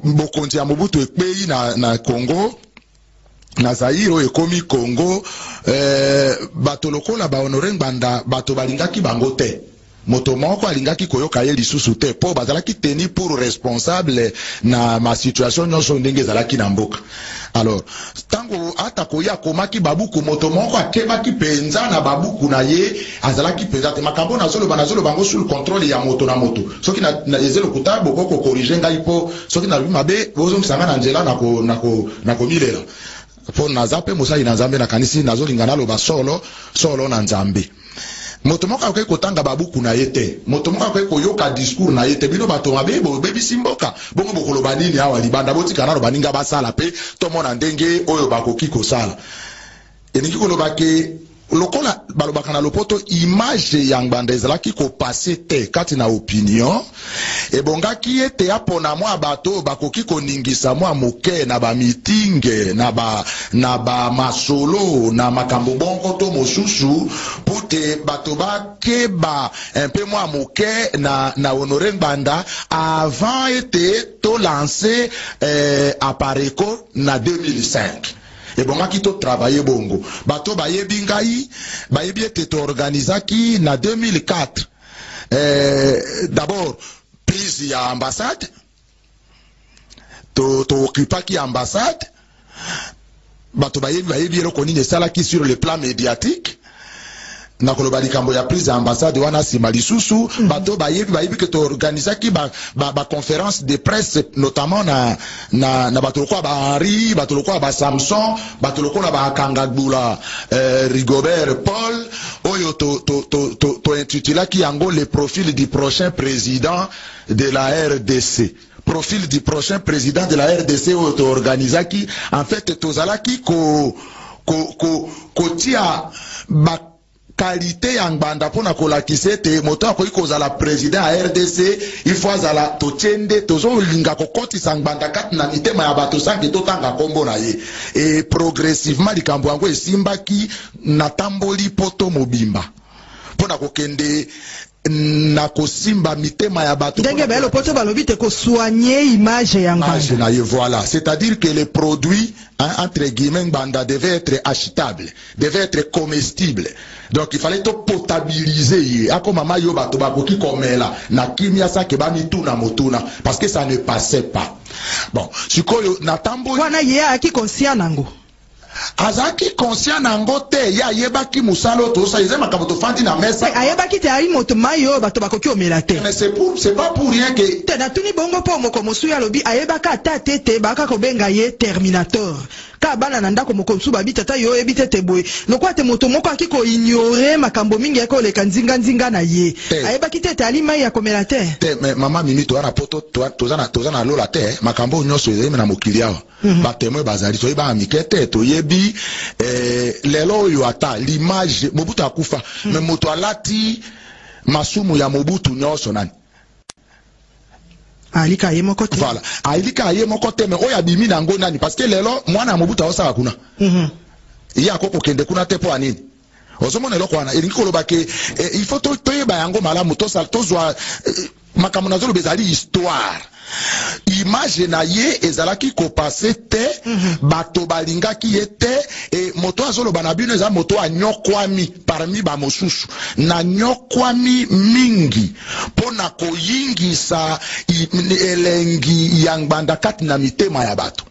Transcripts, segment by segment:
Bokonzi ya Mobutu ekpei na Congo, na Zaire oyo ekomi Congo. Bato lokola ba Honore Ngbanda, bato balingaki bango te. Moto moko alingaki koyoka ye lisusu te, mpo bazalaki tenu pour responsable na masituation nyonso ndenge ezalaki na mboka. Alors, ntango ata koya akomaki babuku, moto moko akebaki mpenza na babuku na ye, azalaki mpenza te. Makambo nazoloba, nazoloba yango sous le contrôle ya moto na moto. Soki eza lokuta, bokoki kocorriger ngai, mpo soki nalobi mabe, bozongisa ngai na nzela na komilela, mpo naza mpe mosali na Nzambe. Nakanisi nazolinga naloba solo solo na Nzambe. Moto moko akoki kotanga babuku na ye te, moto moko akoki koyoka discours na ye te. Bino bato mabe, bobebisi mboka, bongo bokoloba nini awa libanda? Botika nano baninga basala mpe tomona ndenge oyo bakoki kosala. Elingi koloba ke lokola balobaka na lopoto, image ya Ngbanda ezalaki kopasser te kati na opinion. Ebongaki ete apona mwa bato oyo bakoki koningisa mwa moke na bameeting, na bamasolo, na makambo bongo to mosusu, mpo te bato bakeba mpe mwa moke na Honore Ngbanda avant ete tolancer Apareco na 2005. Ebongaki totravailler bongo. Bato bayebi ngai bayebi ete toorganizaki na 2004 d'abord prise ya ambassade, tookupaki to ambassade. Bato bayebi eloko nini esalaki sur le plan médiatique. Nakoloba likambo ya prise ya ambassade wana nsima lisusu. Bato bayebi ke toorganizaki baconférence ba de presse, notamment na bato lokola ba Henri, bato lokola ba Samson, bato lokola bakangagbula Rigobert Paul, oyo tointitulaki to, to, to yango "Le profil du prochain président de la RDC". Profil du prochain président de la RDC oyo toorganizaki, en fait tozalaki ko kotia ko, ko ba qualité ya Ngbanda mpona kolakisa ete moto akoki kozala président ya RDC, il faut azala. Totie nde tozolinga kokotisa Ngbanda kati na mitema ya bato sans que totanga nkombo na ye. E progressivement likambo yango esimbaki. Natamboli poto mobimba mpona kokende na kosimba mitema ya bato. Ndenge bayelo poto balobi te kosoigner image ya Ngbanda. Na ye, voilà, c'est-à-dire que les produits, hein, entre guillemets, Ngbanda devait être achetable, devait être comestible. Donc il fallait to potabiliser ye, akoma mai oyo bato bakoki komela na kimia sans que bamituna motuna, parce que ça ne passait pas. Bon, sikoyo natamboli. Wana ye ayaki conscient nango? Azalaki conscient nango te. Ye ayebaki mosala oyo tosala eza makambo tofandi na mesa. Ayebaki te ayi moto mai oyo bato bakoki omela te. Mais c'est pas pour rien que Te, natuni bongo mpo moko mosusu alobi ayebaka ata te te baka kobenga ye terminator. Kaka bana na ndako, moko mosusu babi: "Tata, yo oyebi te te boye lokola te." Moto moko aki koignorer makambo mingi, ayaki koleka nzinganzinga na ye. Ayebaki te ete ali mai ya komela te. Te, mais mama Mimi, toza na poto, toza na lola te. Makambo oyo nyonso ezali na mokili awa. Batémoin bazali, toyebi bana mike te, toyebi lelo oyo ata l'image Mobutu akufa, mais moto alati masumu ya Mobutu nyonso nani? Alika ye moko te. Voilà, alika ye moko te, mais oyo abimi nango nani? Parce que lelo mwana ya Mobutu aosala kuna. Ye akoki kokende kuna te mpo ya nini? Ozomona eloko wana elingi koloba ke il faut toyeba yango malamu, tozwa makambo nazoloba ezali histoire. Image na ye ezalaki kopasser te. Bato balingaki ye te. E moto azoloba na bino eza moto anyokwami parmi bamosusu. Nanyokwami mingi mpo na koyingisa elengi ya Ngbanda kati na mitema ya bato.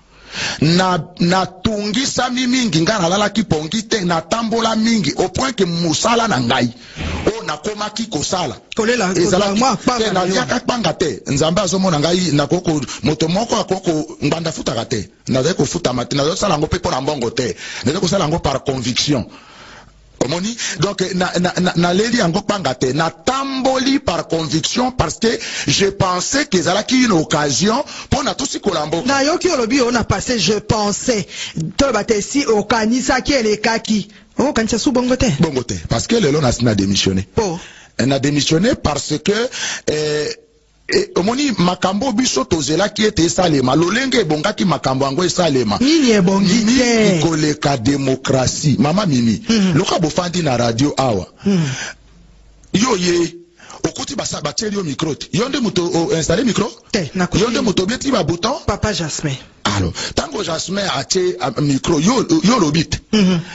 Na natungisami mingi, ngai nalalaki pongi te, natambola mingi au point que mosala na ngai oyo nakomaki kosala Kolela. Ezalaki mwa kpanga te. Na yo. Naliaka kpanga te. Nzambe azomona ngai. Nakoko moto moko akoko Ngbanda afutaka te. Nazali kofutama te, nazosala yango mpe mpo na mbongo te, nazali kosala yango par conviction. Omoni, donc naleli yango kpanga te, natamboli par conviction, parce que je pensais que ezalaki une occasion mpo na tosikola mboka. Nayoki olobi oyo na passé, "je pensais". Toloba te si okanisaki elekaki, okokanisa su bongo te? Bongo te, parce que lelo nasi na démissionné. Po? Na démissionné parce que omoni makambo biso tozelaki ete esalema lolenge ebongaki, makambo yango esalema. Nini ebongi Mingi te? koleka démocratie, mama Mimi. Loka bofandi na radio awa, yo ye Okuti batieli yo micro te. Yo nde moto oinstalle micro? Te, nakuti. Yo nde moto obeti ba bouton? Papa Jasmin. Alors, ntango Jasmin atie micro, yo olobi te.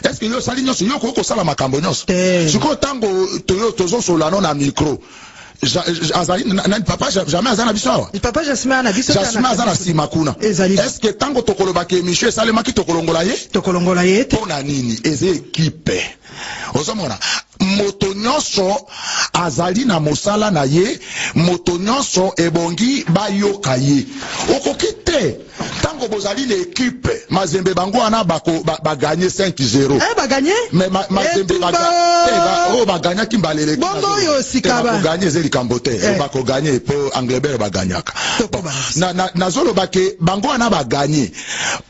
Est ce que yo osali nyonso? Yo okoki kosala makambo nyonso? Te. Sikoyo ntango tozosola no na micro, azali nani? Papa Jamais aza na biso awa? Papa Jasmin aza na biso te. Jasmin aza na nsima kuna. Ezali. Est ce que ntango tokolobaka émission esalemaki, tokolongola ye? Tokolongola ye te. Mpo na nini? Eza équipe. Ozomona, moto nyonso azali na mosala na ye, moto nyonso ebongi bayoka ye. Okoki te, ntango bozali na équipe Mazembe, bango wana bagagner 5-0. Eh, bagagner. Mais Mazembe Etumba! te, oyo baganyaki mbala eleki. Bongo oyo sika Bakogagner eza likambo te. Bakogagner mpo Englebert baganyaka. Tokobana. Nazoloba ke bango wana bagagner,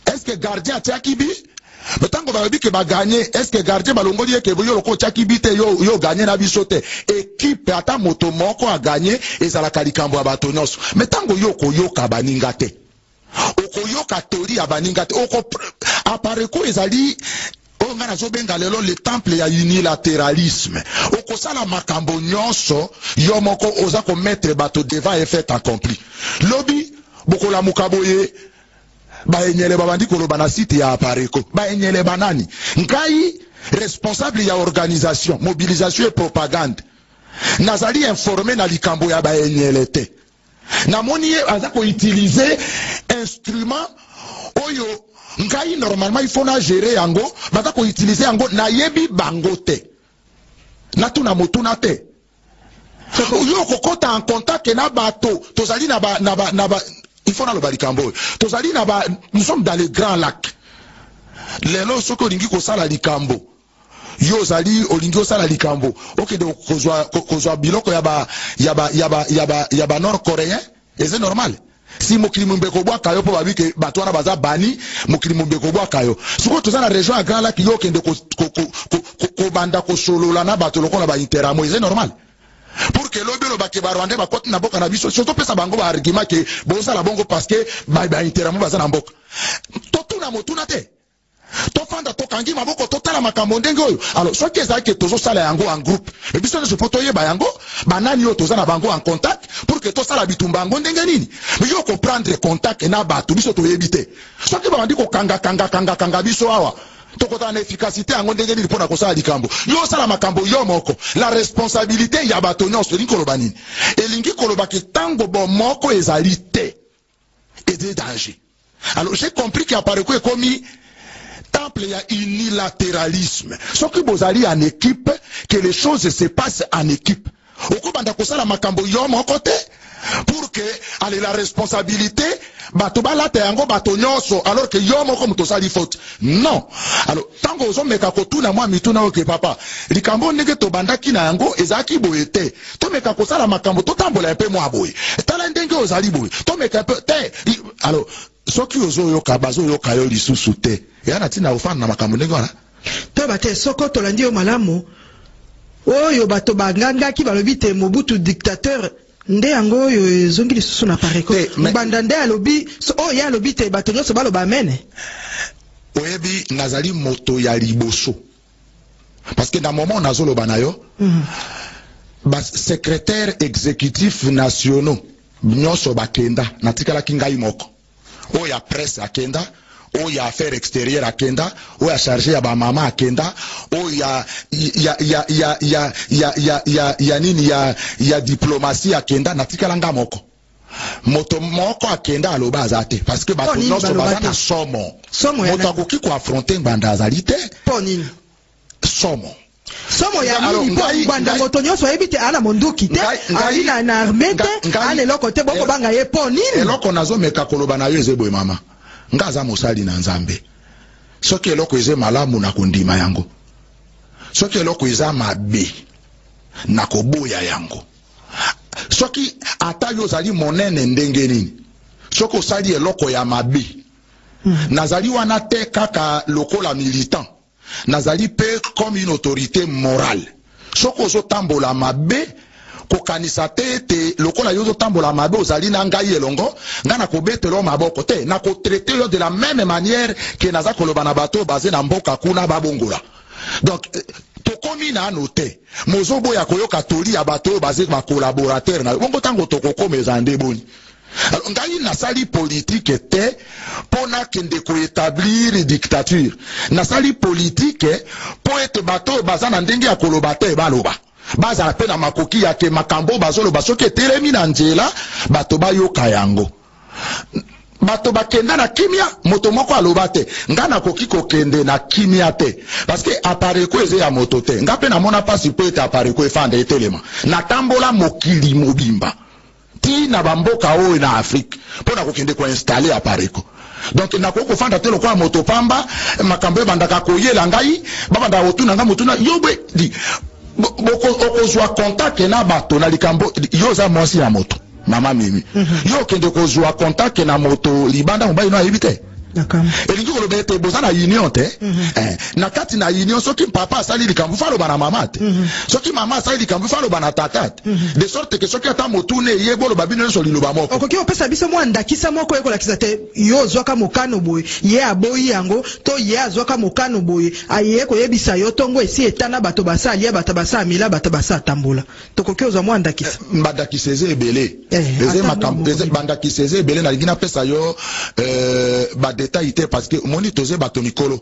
est ce que gardien atiaki but? Mais ntango balobi ke bagagner, est ce que gardien balongoli ye ke yo loko otiaki but te, yo gagner na biso te? Équipe, ata moto moko agagner, ezalaka likambo ya bato nyonso. Mais ntango yo okoyoka baninga te, okoyoka toli ya baninga te, oko Apareco ezali oyo ngai nazobenga lelo le temple ya unilatéralisme. Okosala makambo nyonso yo moko, oza komettre bato devant fait accompli. Lobi bokolamuka boye, baenyele babandi koloba na site ya Apareco. Baenyele banani? Ngai responsable ya organisation, mobilisation et propagande, nazali informé na likambo ya baenyele te. Namoni ye aza koutiliser instrument oyo ngai normalement il faut na gérer yango. Baza koutiliser yango, nayebi bango te, natuna motuna te. Yo okokɔta en contact na bato, tozali na ba il faut naloba likambo oyo, tozali na ba, nous sommes dans le Grand Lac. Lelo soki olingi kosala likambo, yo ozali olingi osala likambo, okende kozwa biloko ya ba nord coréen, eza normal? Si mokili mobimba ekobwaka yo mpo babi ke bato wana baza bani, mokili mobimba ekobwaka yo. Sikoyo toza na région ya Grand Lac, yo okende kobanda kosolola na bato lokola bainteramo, eza normal? Pour que lobi olobake Barwandais bakoti na mboka na biso, surtout opesa bango baargument ke bozala bongo parce que bainteramo baza na mboka. Totuna motuna te, tofanda, tokangi maboko, totala makambo ndenge oyo. Alors soki ezalaki tozosala yango en groupe, mais biso nyonso mpo toyeba yango, banani oyo toza na bango en contact pour que tosala bitumba yango ndenge nini. Mais yo koprendre contact na bato, biso toyebi te. Soki babandi kokangakangakangakanga biso awa, tokotala na efficacité yango ndenge nini mpo na kosala likambo? Yo osala makambo yo moko, la responsabilité ya bato nyonso. Elingi koloba nini? Elingi koloba ke ntango bomoko ezali te, eza danger. Alors j'ai compris que Apareco ekomi temple ya unilatéralisme. Soki bozali en équipe, que les choses se passent en équipe. Okobanda kosala makambo yo moko te pour que ale la responsabilité bato balata yango bato nyonso, alors que yo moko moto osali faute. Non. Alors ntango ozomeka kotuna mwa mituna oyo ke papa, likambo ndenge tobandaki na yango ezalaki boye te, tomeka kosala makambo, totambola mpe mwa boye, tala ndenge ozali boye, tomeka mpe te. Alors soki ozoyoka, bazoyoka yo lisusu te, eya na ntina ofanda na makambo ndenge wana? Toyeba te soko tolandi yo malamu. Oyo bato bangangaki, balobi te Mobutu dictateur, nde yango oyo ezongi lisusu na Apareco. Te, Banda nde alobi oyo ye alobi te, bato nyonso baloba amene. Oyebi, nazali moto ya liboso, parce que na moment nazoloba na yo, basecrétaire exécutif nationaux nyonso bakenda, natikalaki ngai moko. Oyo ya presse akenda, oyo ya affaire extérieure akenda, oyo ya chargé ya bamama akenda, oyo ya nini, ya diplomatie akenda, natikala nga moko. Moto moko akenda aloba aza te, parce que bato Mpo nini nyonso baloba baza te? na somo. Somo ya Moto nani? akoki koaffronter Ngbanda azali te. Mpo nini? Somo. Somo ya Alors, nini? Mpo Ngbanda, moto nyonso ayebi te aa na monduki te, azali na armée te, aa na eloko te, bokobanga ye mpo nini? Eloko nazomeka koloba na yo eza boye, mama. Nga aza mosali na Nzambe. Soki eloko eza malamu, na kondima yango. Soki eloko eza mabe, na koboya yango. Soki ata yo ozali monene ndenge nini, soki osali eloko ya mabe, nazali wana te kaka lokola militant, nazali mpe comme une autorité morale. Soki ozotambola mabe, kokanisa te ete lokola yo ozotambola mabe, ozali na ngai elongo, ngai nakobetela yo maboko te. Nakotraiter yo de la même manière ke naza koloba na bato oyo baze na mboka kuna babongola. Donc Tokomi nano te, mozoboya koyoka toli ya bato oyo baza bacollaborateur na yo. Bongo ntango tokokoma, eza nde boni? Alors, ngai nasali politike te mpo nakende koétablir dictature. Nasali politike mpo ete bato oyo baza na ndenge ya koloba te baloba, bazala mpe na makoki ya ke makambo oyo bazoloba, soki etelemi na nzela, bato bayoka yango. Bato bakenda na kimia, moto moko aloba te. Nga nakoki kokende na kimia te, parce que Apareco eza ya moto te. Nga mpe namona mpasi mpo ete Apareco efanda, etelema. Natambola mokili mobimba, ti na bamboka oyo na Afrique, mpo na kokende koinstaller Apareco. Donc nakoki kofanda te lokola moto pamba. Makambo ebandaka koyela ngai, babandaka kotuna ngai motuna yo bwe di okozwa contact na bato na likambo. Yo oza mwasi ya moto, mama Mimi. Yo okende kozwa contact na moto libanda, mobali no ayebi te. Elingi koloba ete boza na union te. Na kati na union, soki papa asali likambo, fa aloba na mama te. Soki mama asali likambo, fa aloba na tata te. De sorte ke soki ata motuna eye, boloba bino nyonso liloba moko. Okoki kopesa biso mwa ndakisa moko ekolakisa te yo ozwaka mokano boye, ye aboyi yango, to ye azwaka mokano boye, aye koyebisa yo ntongo esi etana, bato basa alia, bato basa amela, bato basa atambola? Tokoki ozwa mwa ndakisa? Bandakisa eza ebele. Eza makambo, bandakisa eza ebele. Nalingi napesa yo badétail te, parce que omoni, toza bato mikolo,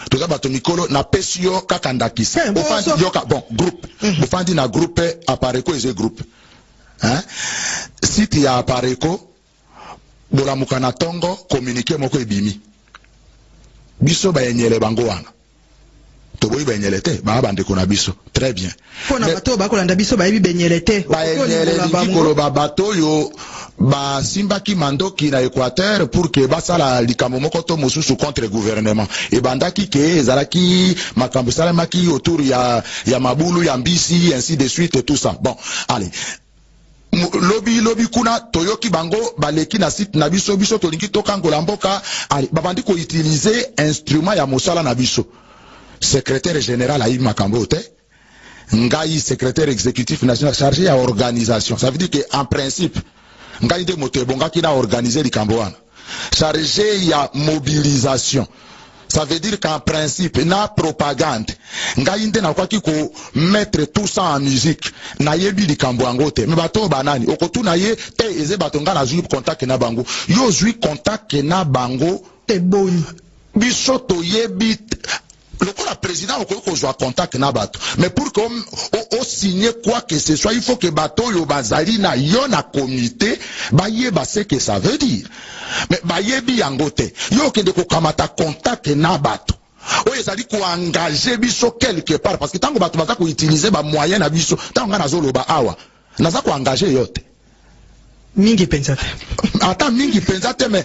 toza bato mikolo. Napesi yo kaka ndakisa. Ofandi, yoka, bon, groupe. Bofandi na groupe Apareco, eza groupe, hein? Site ya Apareco, bolamuka na ntongo, communiqué moko ebimi. Biso bayenyele bango wana, toboyi bayenyele te, baa bandeko na biso, très bien. Mpo na bato oyo bakolanda biso, bayebi benyele te. Bayenyele elingi koloba bato oyo basimbaki mandoki na Équateur pour ke basala likambo moko to mosusu contre gouvernement. Ebandaki ke ezalaki makambo esalemaki autour ya mabulu ya mbisi, ainsi de suite et tout ça. Bon, allez, lobi lobi kuna toyoki bango baleki na site na biso. Biso tolingi tokangola mboka. Allez, babandi koutiliser instrument ya mosala na biso. Secrétaire général ayebi makambo oyo te. Ngai secrétaire exécutif national chargé ya organisation, ça veut dire que en principe ngai nde moto ebongaki na organiser likambo wana. Chargé ya mobilisation, ça veut dire qu'en principe na propagande ngai nde nakwaki komettre tout ça en musique. Nayebi likambo yango te. Me bato oyo banani, okotuna ye te. Eza bato ngai nazwi contact na bango. Yo ozwi contact na bango te boni? Biso toyebi lokola président okoki kozwa contact na bato, mais pour que osigne quoi que ce soit, il faut que bato oyo bazali na yo na comité bayeba ce que ça veut dire. Mais bayebi yango te. Yo okende kokamata contact na bato oyo ezali koengager biso quelque part, parce que ntango bato baza koutiliser bamoyen na biso, ntango ngai nazoloba awa, naza koengager yo te. Mingi mpenza te. Ata mingi mpenza te, me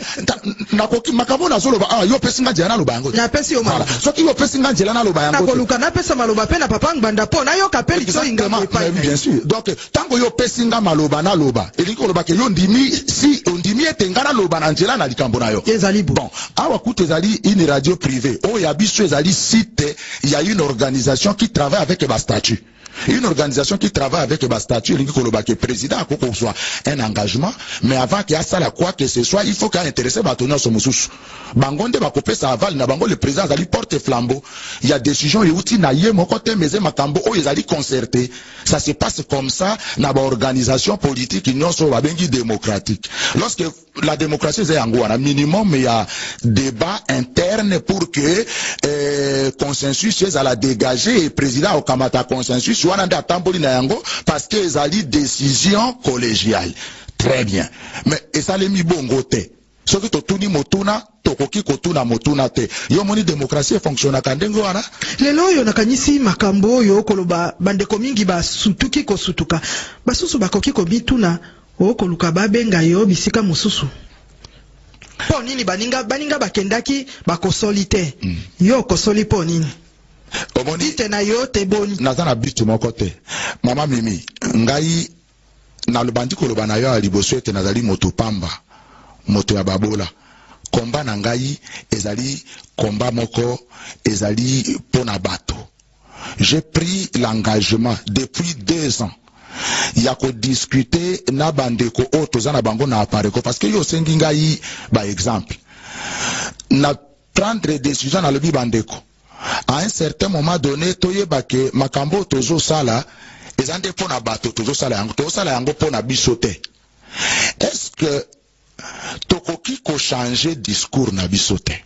nakoki makambo nazoloba awa, yo opesi nga nzela naloba yango te. Napesi yo maloba. Soki yo opesi nga nzela naloba yango te. Nakoluka napesa maloba mpe na papa Ngbanda mpo nayoka mpe litoi ngambo epai. Bien sûr. Donc ntango yo opesi nga maloba naloba, elingi koloba ke yo ndimi, si ondimi ete nga naloba na nzela na likambo na yo. Ezali bo. Bon, awa kutu ezali une radio privée. Oyo ya biso ezali site ya une organisation qui travaille avec bastatut. Une organisation qui travaille avec bastatut elingi koloba ke président akoki kozwa un engagement, mais avant ke asala quoi que ce soit, il faut ke aintéresse bato nyonso mosusu. Bango nde bakopesa aval na bango. Le président azali porte flambeau ya décision euti na ye moko te, mais eza makambo oyo ezali concerté. Ça se passe comme ça na baorganisation politique nyonso oyo babengi démocratique. Lorsque la démocratie eza yango wana, minimum ya débat interne pour que consensus ezala dégagé, et président akokamata consensus wana nde atamboli na yango, parce que ezali décision collégiale. Très bien. Mais esalemi bongo te. Soki totuni motuna, tokoki kotuna motuna te. Yo moni démocratie efonctionnaka ndenge wana. Lelo oyo nakanisi makambo oyo koloba, bandeko mingi basutuki kosutuka, basusu bakoki komituna: okoluka babenga yo bisika mosusu mpo nini? Baninga, baninga bakendaki, bakosoli te. Yo okosoli mpo nini? Omoni, bite na yo te boni? Naza na but moko te, mama Mimi. Ngai nalobandi koloba na yo ya liboso ete nazali moto pamba, moto ya babola. Komba na ngai ezali komba moko, ezali mpo na bato. J'ai pris l'engagement depuis 2 ans ya kodiscuter na bandeko oyo toza na bango na Apareco, parce que yo osengi ngai baexemple. Na prendre décision, nalobi: bandeko, À un certain moment donné, toyeba ke makambo oyo tozosala eza nde mpo na bato tozosala yango, tozosala yango mpo na biso te. Est ce que tokoki kochanger discours na biso te?